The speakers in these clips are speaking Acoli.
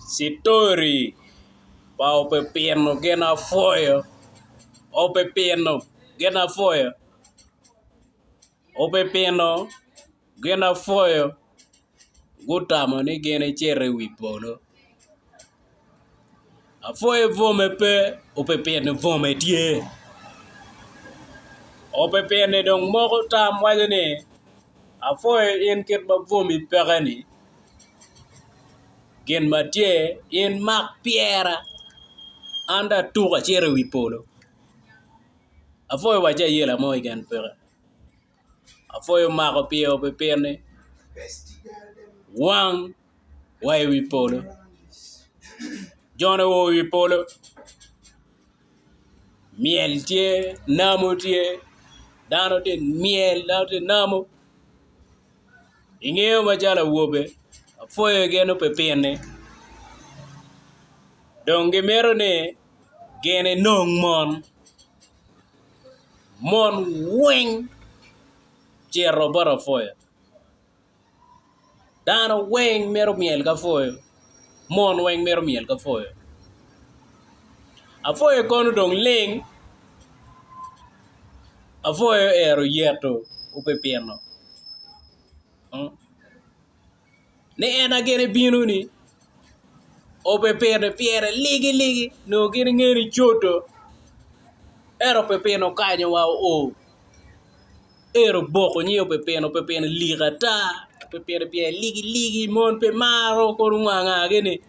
Citori pa opipino gin apwoyo opipino gin apwoyo opipino gin apwoyo gutamo ni gin ecito i wi polo apwoyo bwome pe opipino bwome tye opipino dong moko tam waco ni apwoyo in kit ma bwomi peke-ni Gin ma tye in mak pyera an dong atuk acito i wi polo apwoyo wacci ayela mo keken peke apwoyo omako pyer opipini wang wa i wi polo jo-ni o i wi polo myel tye namo tye dano tye ka myel dano tye ka namo. Ingeyo macalo awobe apwoyo gin opipini dong gimito ni gin enong mon, mon weng cito bot apwoyo dano weng mito myel ki apwoyo mon weng mito myel ki apwoyo apwoyo kono dong ling apwoyo ero yeto opipino. Ni en aye gin ebino-ni opipino pyere ligiligi nongo gin ingeyo ni codo ento opipino okanyo wa oo ento oboko nying opipino opipino lik ata opipino pyere ligiligi mon pe maro kono nga nga gini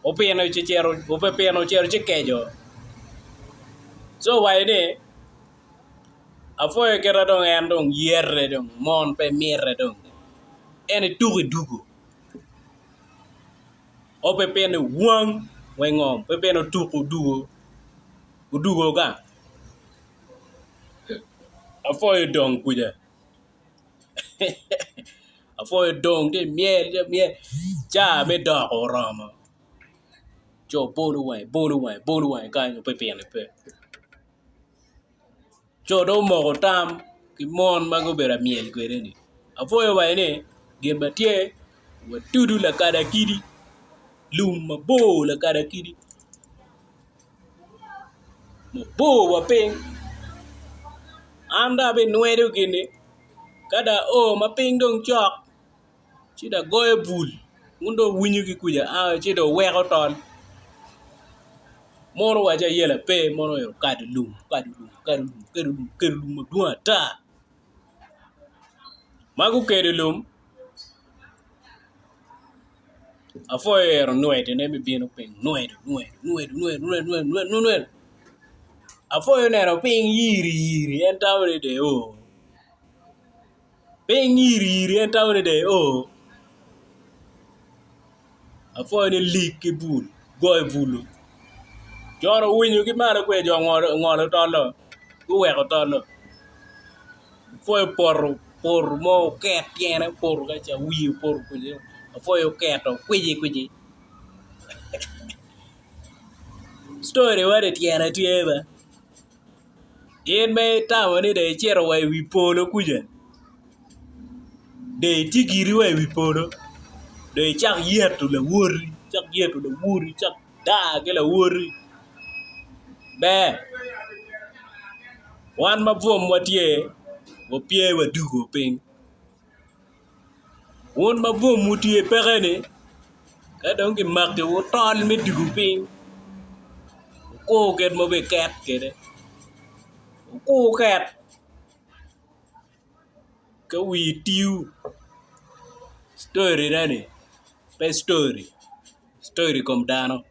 opino ocito ci keco ci owaco ni Apwoyo kite dong en dong yete dong mon pe mite dong en ituko idwogo opipino wang wa ingom pipino otuko odwogo odwogo gang apwoyo odong kuca apwoyo odong tye myel tye myel ca me doko oromo co bolo wange bolo wange bolo wange kany opipino pe. Co dong omoko tam ki mon ma gubedo amyel kwede-ni apwoyo waco ni gin ma tye watudu lakada kidi lum mabor lakada kidi mabor wa piny an dong abinwedo gini ka dong ao ma piny dong cok ci dong agoyo bul wun dong wuwinyo ki kuca ci dong wuweko tol mono owaco ayela pe mono oito okado lum okado lum okado lum okado lum okado lum madwong ata ma gukedo lum apwoyo ero nwedone me bino piny nwedo nwedo nwedo nwedo nwedo nwedo apwoyo oneno piny yiri yiri en tamo ni dong eo. Piny iri iri en tamo ni dong eo apwoyo ni lik ki bul goyo bulu jo owinyo ki malo kwe jo ongolo tol-lo guweko tol-lo apwoyo opoto poto mo oket tyene opoto ka ca wiye opoto kwede apwoyo oketo kwici kwici ctori wani tyene tye ba. In ma itamo ni dong icito wa i wi polo kuca dong itye giri wa i wi polo dong icak yeto lawoti icak yeto lawoti icak daa ki lawoti ber wan ma bwomwa tye wapye wadugo piny wun ma bwomwu tye peke-ni ka dong kimakiwu tol me dugo piny wukur kit ma wubiket kwede wukur ket ka wii tiyo citorine-ni pe citori, citori kom dano.